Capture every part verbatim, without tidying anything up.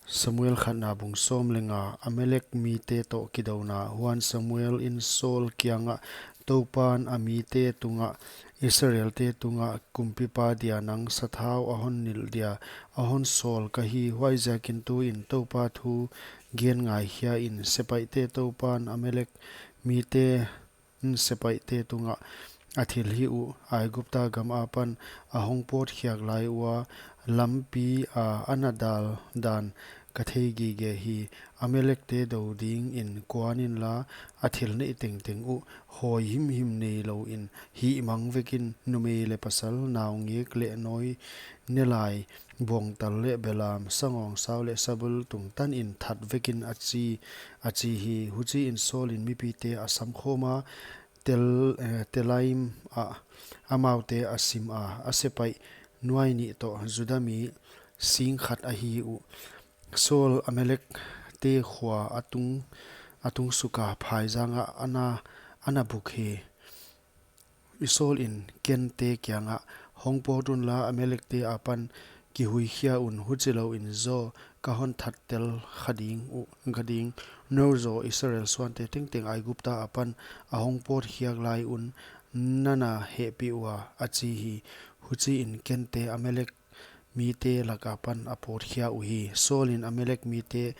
Samuel khatna bung sawm leh nga. Amalek mite toh kidouna. Huan Samuel in Saul kiangah, Toupan a mite tungah, Israelte tungah kumpipa dia nang sathau a hon nilh dia a hon sawl ka hi. Huaiziakin tuin Toupa thu gen ngaikhia in, sepaihte Toupan Amalek mite sepaihte tungah a thilhih uh, Aigupta gam apan a hong pawtkhiak lai ua lampi a a na dal dan ka thei gige hi. Amalekte dou dingin kuan inla, a thil neih tengteng uh hawi himhim neilou in hihmang vekin, numei leh pasal, naungek leh nawi, nelai, bawngtal leh belam, sangawngsau leh sabul tungtanin that vekin, a chi, a chi hi. Huchiin Saul in mipite a samkhawm a, Tel, eh, Telaim ah amaute a sim a, a sepaih nuai nih toh Juda mi sing khat ahi uh. Saul Amalekte khua a tung, a tung suka phaizang ah a na, a na buk hi. Saul in Kente kiangah, Hong pawt unla, Amalekte apan kihuikhia un, huchilouin zaw ka hon that tel kha ding uh, kha ding. Nou zaw Israel suante tengteng Aigupta apan a hong pawtkhiak lai un na na hehpih ua, a chi hi. Huchiin Kente Amalek mite lak apan a pawtkhia uhi. Saul in Amalek mite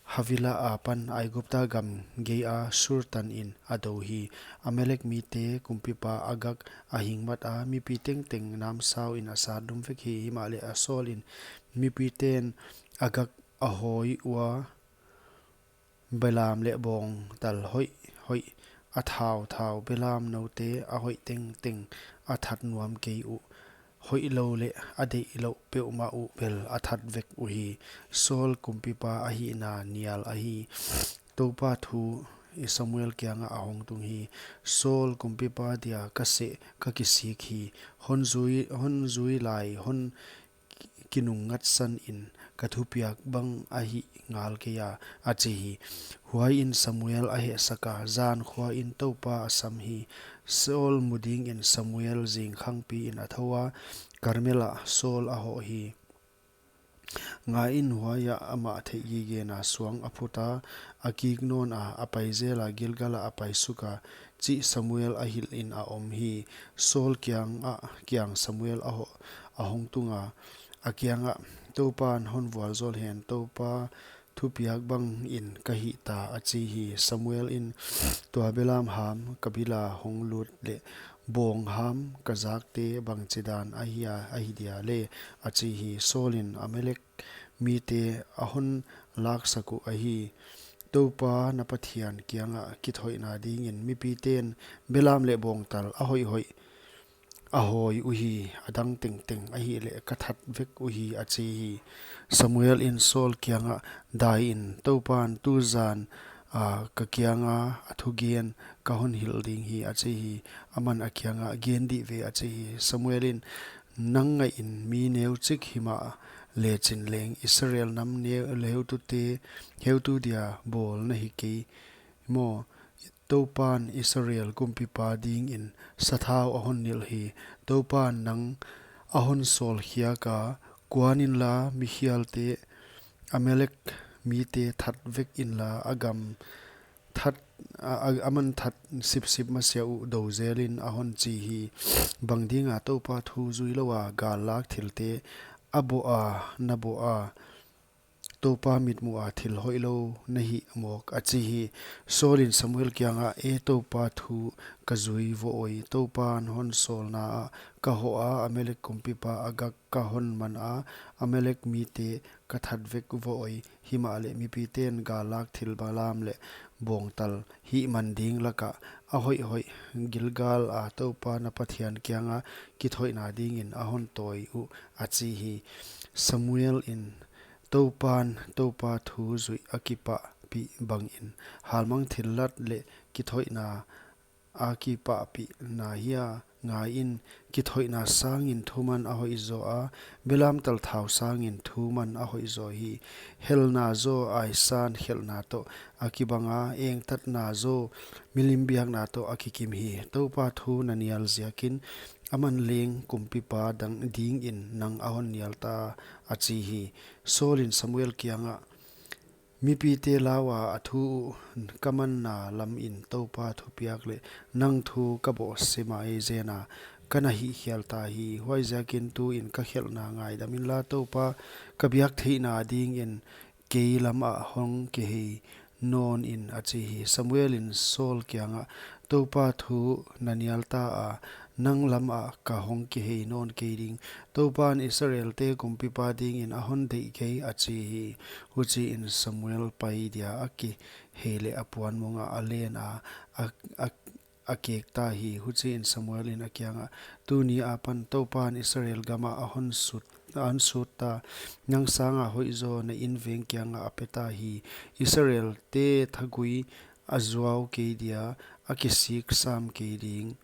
Havila apan Aigupta gam gei a Shur tanin a dou hi. Amalek mite kumpipa Agag a hing mat a, mipi tengteng namsau in a sat dum vek hi. Himahleh a Saul in mipiten Agag a hawi ua belam leh bawngtal hoih hoih, a thauthau belam noute a hoih tengteng a that nuam kei uh, hoihlou leh a deihlouh peuhmah uh bel a that vek uhi. Saul kumpipa ahihna nial ahi. Toupa thu Samuel kiangah a hong tung hi. Saul kumpipa dia ka seh ka kisik hi. Hon zui, hon zui lai, hon kinungngatsan in ka thupiak bang ahih ngal kei a, a chi hi. Huaiin Samuel a hehsak a, zan khuain Toupa a sam hi. Saul mu dingin Samuel zingkhangpi in a thou a, Karmel ah Saul a hoh hi. Ngaiin, huaiah amah theihgigena suang a phut a, a kik nawn a, a pai zel a, Gilgal ah a pai suk a, chih Samuel a hilh in a om hi. Saul kiangah, kiang Samuel a hoh, a hong tung a, a kiangah, Toupan hon vualzawl hen, Toupa thupiak bangin ka hihta, a chi hi. Samuel in, Tua belam ham ka bil a hong lut leh bawng ham ka zakte bangchidan ahia, ahi dia le, a chi hi. Saul in, Amalek mite a hon laksak uh ahi. Toupa na Pathian kiangah kithoihna dingin mipiten belam leh bawngtal a hoihhoih a hawi uhi, a dang tengteng ahihleh ka that vek uhi, a chi hi. Samuel in Saul kiangah, Dai in, Toupan tuzan a ka kianga a thugen ka hon hilh ding hi, a chi hi. Aman a kiangah, Gen dih ve, a chi hi. Samuel in, Nang ngaihin mi neuchik himah lechin leng Israel nam neu, heutute, heutu dia bawl na hi kei maw? Toupan Israel kumpipa dingin sathau a hon nilh hi. Toupan nang a hon sawlkhiak a, kuan inla, mikhialte Amalek mite that vek inla, a gam that, a, a, a man that sipsip masiah uh dou zelin, a hon chi hi. Bang dinga Toupa thu zui lou a gallak thilte a bawh a, na bawh a, Toupa mitmuh a thil hoihlou na hih mawk, a chi hi. Saul in Samuel kiangah, E Toupa thu ka zui vawh oi, Toupan hon sawlna ah ka hoh a, Amalek kumpipa Agag ka hon man a, Amalek mite ka that vek vawh oi, himahleh mipiten gallak thil belam leh bawngtal hihman ding lakah a hoihhoih Gilgal a Toupa na Pathian kianga kithoihna dingin a hon tawi uh, a chi hi. Samuel in, Toupan Toupa thu zuih a kipahpih bangin halmang thillat leh kithoihna a kipahpihna hia? Ngaiin, kithoihna sangin thuman a hoihzaw a, belamtal thau sangin thuman a hoihzaw hi. Helna zaw aisan khelhna toh a kibang a, engtatna zaw milim biakna toh a kikim hi. Toupa thu na nial ziakin aman leng kumpipa dang dingin nang a hon nial ta, a chi hi. Saul in Samuel kiangah, Mipite lau a a thu uh ka manna lam in Toupa thupiak leh nang thu ka bawh semai zen a, ka na hihkhial ta hi. Huaiziakin tuin ka khelhna ngaidam inla, Toupa ka biak theihna dingin kei lam ah hong kihei nawn in, a chi hi. Samuel in Saul kiangah, Toupa thu na nial ta a, nang lam ah ka hong kihei nawn kei ding. Toupa'n Israelte kumpipa dingin a hon deih kei, a chi hi. Huchiin Samuel pai dia a kihei leh a puanmung ah a len a, a, a, a kek ta hi. Huchiin Samuel in a kiangah, Tuni apan Toupa'n Israel gam ah a hon sut, a hon sut ta, nang sanga hoihzaw na inveng kiangah a pe ta hi. Israelte thagui a zuau kei dia, a kisik sam kei ding.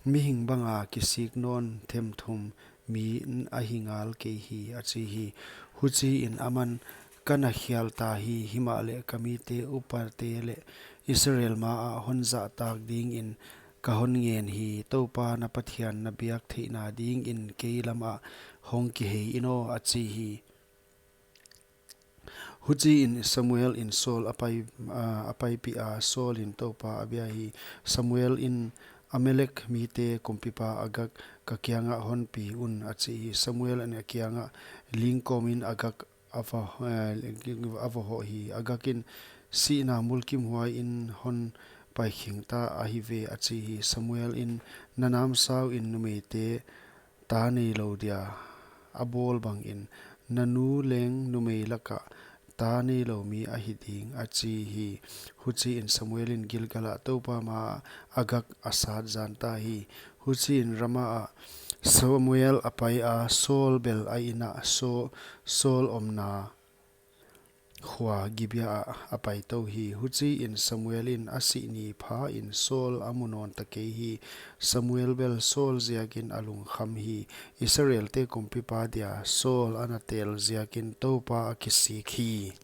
Mihing banga kisik nawn themthum mi ahi ngal kei hi, a chi hi. Huchiin aman, Ka na khial ta hi, himahleh ka mite upate leh Israel ma ah hon zahtak dingin ka hon ngen hi. Toupa na Pathian na biak theihna dingin kei lam ah hong kihei in aw, a chi hi. Huchiin Samuel in Saul a pai, a, a paipih a, Saul in Toupa a bia hi. Samuel in, Amalek mite kumpipa Agag ka kiangah hon pi un, a chi hi. Samuel in a kiangah ling kawmin Agag a va, eh, a va hoh hi. Agag in, Sihna mulkimhuai in hon paikhing ta ahi ve, a chi hi. Samuel in, Na namsau in numeite ta neilou dia a bawl bangin, na nu leng numei lakah ta neilou mi ahi ding, a chi hi. Huchiin Samuel in Gilgal ah Toupa ma ah Agag a sat zan ta hi. Huchiin Rama ah Samuel a pai a, Saul bel a inn ah, Sau-, Saul omna khua Gibea ah a pai tou hi. Huchiin Samuel in a sih ni pha in Saul a mu nawn ta kei hi. Samuel bel Saul ziakin a lungkham hi. Israelte kumpipa dia Saul a na tel ziakin Toupa a kisik hi.